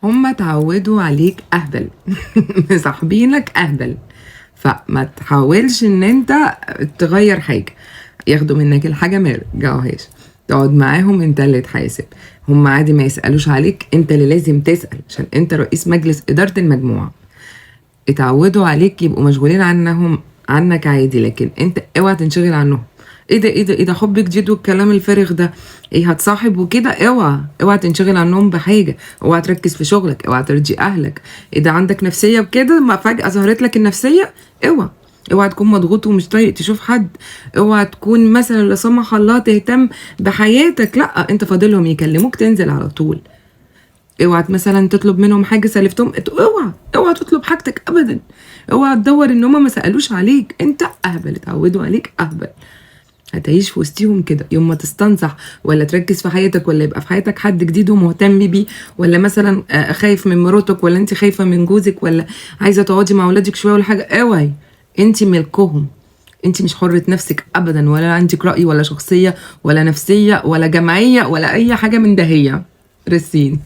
هما اتعودوا عليك اهبل، مصاحبينك اهبل، فما تحاولش ان انت تغير حاجة. ياخدوا منك الحاجة ما يرجعوهاش، تقعد معاهم انت اللي تحاسب، هم عادي ما يسألوش عليك، انت اللي لازم تسأل عشان انت رئيس مجلس إدارة المجموعة. اتعودوا عليك يبقوا مشغولين عنهم عنك عادي، لكن انت اوعى تنشغل عنهم. ايه ده ايه ده ايه ده حب جديد والكلام الفارغ ده، ايه هتصاحب وكده، اوعى اوعى تنشغل عنهم بحاجة، اوعى تركز في شغلك، اوعى ترضي اهلك. ايه ده عندك نفسية وكده، ما فجاة ظهرت لك النفسية، اوعى اوعى تكون مضغوط ومش طايق تشوف حد، اوعى تكون مثلا لا سمح الله تهتم بحياتك، لا انت فاضلهم يكلموك تنزل على طول. اوعى مثلا تطلب منهم حاجة سلفتهم، اوعى اوعى تطلب حاجتك ابدا، اوعى تدور ان هما ما سالوش عليك، انت اهبل، اتعودوا عليك اهبل. هتعيش في وسطيهم كده، يوم ما تستنصح ولا تركز في حياتك، ولا يبقى في حياتك حد جديد ومهتم بيه، ولا مثلا خايف من مراتك، ولا انت خايفة من جوزك، ولا عايزه تقعدي مع ولادك شوية ولا حاجة، اوعي، انت ملكهم، انت مش حرة نفسك ابدا، ولا عندك رأي ولا شخصية ولا نفسية ولا جمعية ولا اي حاجة من دهية. رسين.